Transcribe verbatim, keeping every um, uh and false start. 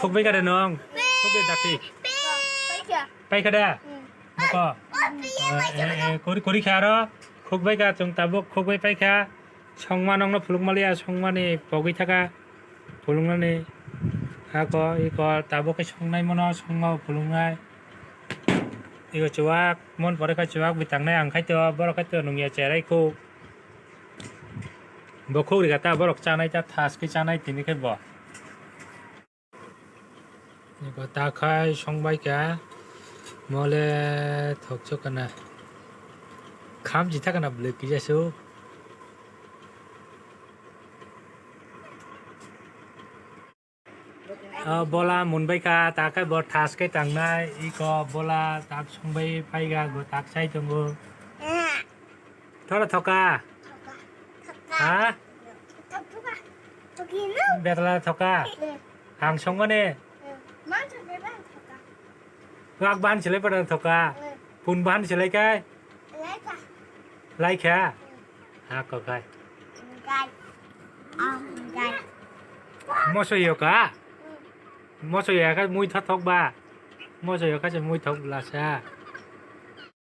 Khukbai kada nong. Khukbai dakti. Paikha da? Boko. Kori kori kha aro. Khukbai ka chwng tabuk khukbai paikha. Songma nongno phuluk maliya, songmani pogwi thaka phuluknani. Hako iko tabuk khe songnai mono songma phuluknai. Iko chuwak mon pore kha chuwak bitangnai ang khaito borok khaito nungya cherai khuk. Bo khuk rika ta borok chanai ta thas khe chanai tini khe bo. Iko ta khai songbai kha mole thokchok kana. Kham jitha kana bwlwi kisa su. O bola munbai kha ta khai bo thas khe tangnai iko bola tak songbai phai kha go tak sai tongo. Thora thoka. Ha? Betla thoka. Ang songmani. Wak bahan silai pada thoka. Pun bahan silai kai. Laikha. Ha ko kai. Moso yoka. Moso yoka mui tha thok ba. Moso yoka se mui thok lasa.